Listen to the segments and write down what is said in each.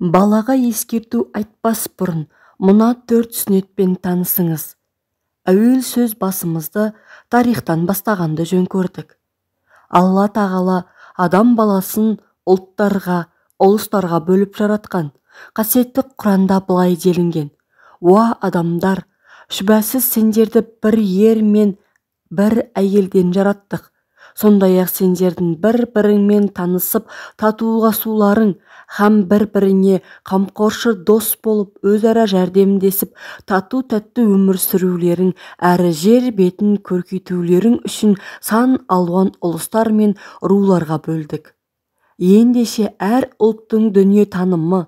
Балаға ескерту айтпас бұрын мына 4 сүннетпен танысыңыз. Әуел сөз басымызды тарихтан бастағанды жөн көрдік. Алла тағала адам баласын ұлттарға, ұлыстарға бөліп жаратқан. Қасиетті Құранда былай делінген: «Уа адамдар, шүбәсіз сендерді бір ер мен бір әйелден жараттық. Сондай-ақ сендердің бір-біріңмен танысып татуласуларың һәм бір-біріңе қамқоршы дос болып өзара жәрдемдесіп тату-тәтті өмір сүрулерің әрі жер бетін көркейтулерің үшін сан алуан ұлыстар мен руларға бөлдік. Ендеше әр ұлттың дүние танымы,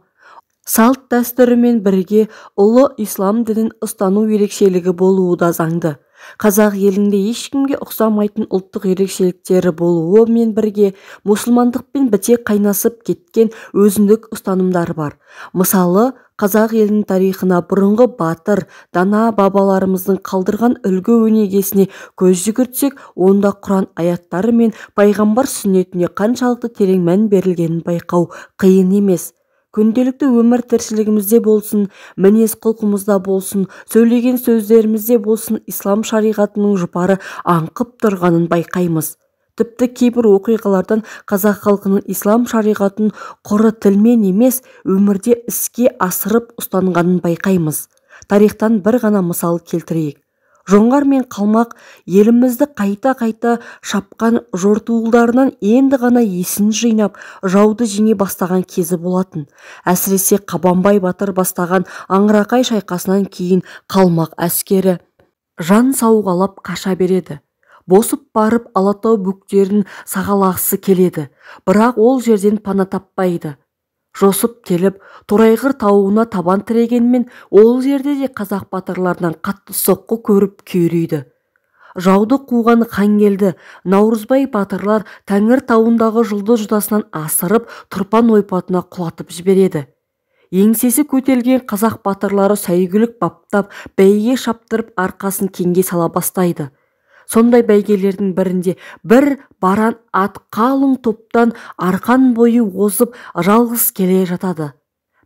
салт дәстүрімен бірге ұлы ислам дінін ұстану ерекшелігі болуы да заңды. Қазақ елінде ешкімге ұқсамайтын ұлттық ерекшеліктері болуы мен бірге мұсылмандықпен біте қайнасып кеткен өзіндік ұстанымдары бар. Мысалы, қазақ елінің тарихына бұрынғы батыр, дана бабаларымыздың қалдырған үлгі өнегесіне көз жүгіртсек, онда Құран аяттары мен пайғамбар сүннетіне қаншалықты терең мән берілгенін байқау қиын емес. Күнделікті өмір тіршілігімізде болсын, мінез құлқымызда болсын, сөйлеген сөздерімізде болсын, ислам шариғатының жұпары аңқып тұрғанын байқаймыз. Тіпті кейбір оқиғалардан қазақ халқының ислам шариғатын құры тілмен емес, өмірде іске асырып ұстанғанын байқаймыз. Тарихтан бір ғана мысал келтірейік. Жоңғар мен қалмақ елімізді қайта-қайта шапқан жортуылдарынан енді ғана есін жинап, жауды жеңе бастаған кезі болатын. Әсіресе Қабанбай батыр бастаған Аңырақай шайқасынан кейін қалмақ әскері жан сауғалап қаша береді. Босып барып Алатау бөктерін сағалағысы келеді, бірақ ол жерден пана таппайды. Жосып келіп, Торайғыр тауына табан тірегенмен, ол жерде де қазақ батырларынан қатты соққы көріп күйрейді. Жауды қуған Хангелді, Наурызбай батырлар Тәңір тауындағы жұлдыз жотасынан асырып, Тұрпан ойпатына құлатып жібереді. Еңсесі көтерілген қазақ батырлары сәйгүлік баптап, бәйге шаптырып арқасын кеңге сала бастайды. Сондай бәйгелердің бірінде бір баран ат қалың топтан арқан бойы озып жалғыз келе жатады.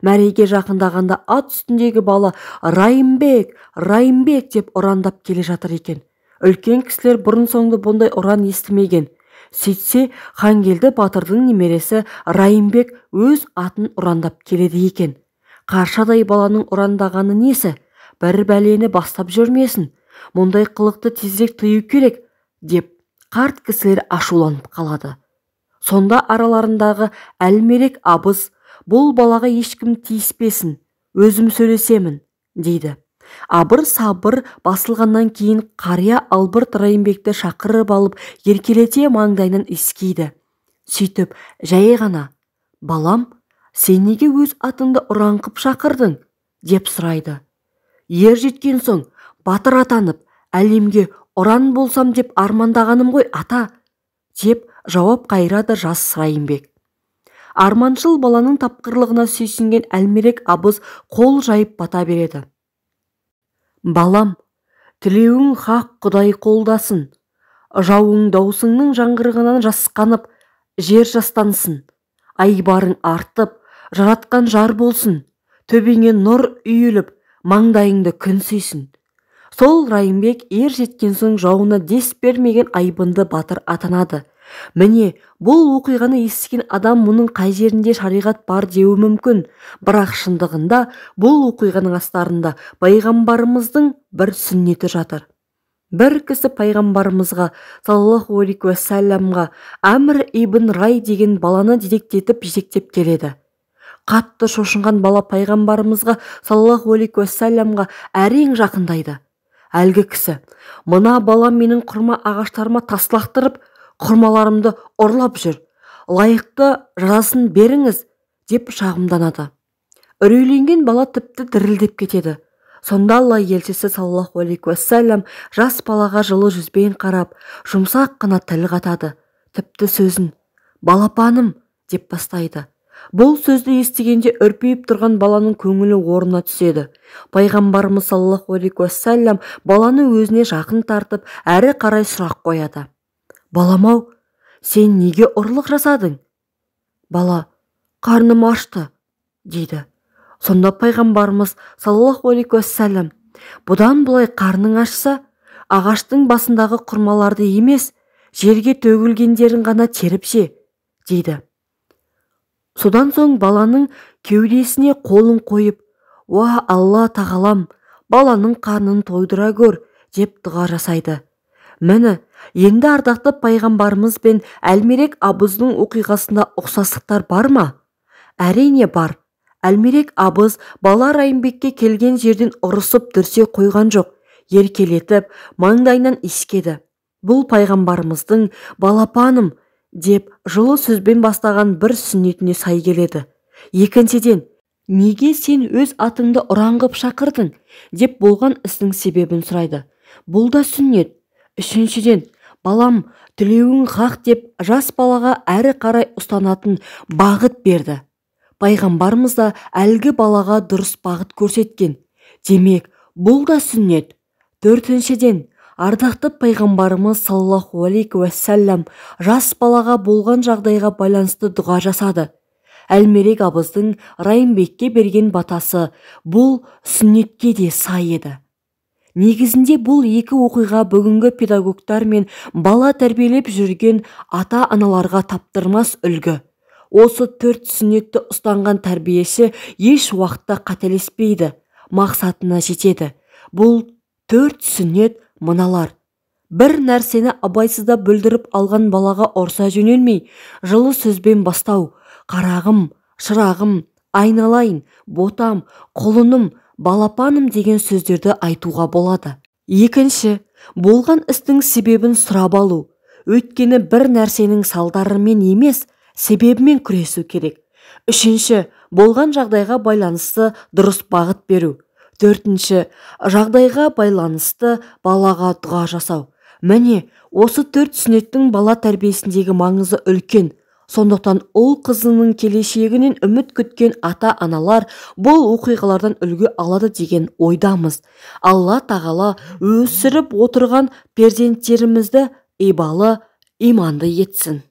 Мәреге жақындағанда ат үстіндегі бала «Райымбек, Райымбек» деп ұрандап келе жатыр екен. Үлкен кісілер бұрын-соңды бұндай ұран естімеген. Сөйтсе, Хангелді батырдың немересі Райымбек өз атын ұрандап келеді екен. Қаршадай баланың ұрандағаны несі? Бір бәлені бастап жүрмесін. Мұндай қылықты тезірек тыю керек, деп қарт кісілер ашуланып қалады. Сонда араларындағы Әлмерек абыз, бұл балаға ешкім тиіспесін, өзім сөйлесемін, дейді. Абыр-сабыр басылғаннан кейін қария албырт Райымбекті шақырып алып, еркелете маңдайынан иіскейді. Сөйтіп, жай ғана, «Балам, сен неге өз атыңды ұран қып шақырдың?» деп сұрайды. Ер жеткен соң, батыр атанып, әлемге ұран болсам деп армандағаным ғой, ата, деп жауап қайырады жас Райымбек. Арманшыл баланың тапқырлығына сүйсінген Әлмерек абыз қол жайып бата береді. Балам, тілеуің хақ, Құдай қолдасын. Жауың даусыңның жаңғырығынан жасқанып, жер жастансын. Айбарың артып, жаратқан жар болсын. Төбеңе нұр үйіліп, маңдайыңды күн сүйсін. Сол Райымбек ер жеткен соң жауына дес бермеген айбынды батыр атанады. Міне, бұл оқиғаны естіген адам мұның қай жерінде шариғат бар деуі мүмкін. Бірақ шындығында бұл оқиғаның астарында пайғамбарымыздың бір сүннеті жатыр. Бір кісі пайғамбарымызға саллаллаху алейхи уассаламға Әмір ибн Рай деген баланы дедектетіп жетектеп келеді. Қатты шошынған бала пайғамбарымызға саллаллаху алейхи уассаламға әрең жақындайды. Әлгі кісі, мына бала менің құрма ағаштарыма тас лақтырып, құрмаларымды ұрлап жүр. Лайықты жазасын беріңіз, деп шағымданады. Үрейленген бала тіпті дірілдеп кетеді. Сонда Алла елшісі саллаллаху алейхи уассалам жас балаға жылы жүзбен қарап, жұмсақ қана тіл қатады. Тіпті сөзін «Балапаным» деп бастайды. Бұл сөзді естігенде үрпиіп тұрған баланың көңілі орнына түседі. Пайғамбарымыз саллаллаху алейхи уассалам баланы өзіне жақын тартып, әрі қарай сұрақ қояды. Балам-ау, сен неге ұрлық жасадың? Бала, қарным ашты, дейді. Сонда пайғамбарымыз саллаллаху алейхи уассалам: бұдан былай қарның ашса, ағаштың басындағы құрмаларды емес, жерге төгілгендерін ғана теріп же, дейді. Содан соң баланың кеудесіне қолын қойып, уа Алла тағалам, баланың қарнын тойдыра көр, деп дұға жасайды. Міне, енді ардақты пайғамбарымыз бен Әлмерек абыздың оқиғасында ұқсастықтар бар ма? Әрине бар. Әлмерек абыз бала Райымбекке келген жерден ұрысып дүрсе қойған жоқ, еркелетіп, маңдайынан иіскеді. Бұл пайғамбарымыздың балапаным деп жылы сөзбен бастаған бір сүннетіне сай келеді. Екіншіден, неге сен өз атыңды ұран қып шақырдың деп болған істің себебін сұрайды. Бұл да сүннет. Үшіншіден, балам, тілеуің хақ деп жас балаға әрі қарай ұстанатын бағыт берді. Пайғамбарымыз да әлгі балаға дұрыс бағыт көрсеткен. Демек, бұл да сүннет. Төртіншіден, ардақты пайғамбарымыз саллаллаху алейхи уассалам жас балаға болған жағдайға байланысты дұға жасады. Әлмерек абыздың Райымбекке берген батасы бұл сүннетке де сай еді. Негізінде бұл екі оқиға бүгінгі педагогтар мен бала тәрбиелеп жүрген ата-аналарға таптырмас үлгі. Осы төрт сүннетті ұстанған тәрбиеші еш уақытта қателеспейді, мақсатына жетеді. Бұл төрт сүннет мыналар. Бір нәрсені абайсызда бүлдіріп алған балаға ұрса жөнелмей, жылы сөзбен бастау. Қарағым, шырағым, айналайын, ботам, құлыным, балапаным деген сөздерді айтуға болады. Екінші, болған істің себебін сұрап алу. Өйткені бір нәрсенің салдарымен емес, себебімен күресу керек. Үшінші, болған жағдайға байланысты дұрыс бағыт беру. Төртінші, жағдайға байланысты балаға дұға жасау. Міне, осы төрт сүннеттің бала тәрбиесіндегі маңызы үлкен. Сондықтан ұл қызының келешегінен үміт күткен ата-аналар бұл оқиғалардан үлгі алады деген ойдамыз. Алла тағала өсіріп отырған перзенттерімізді ибалы, иманды етсін.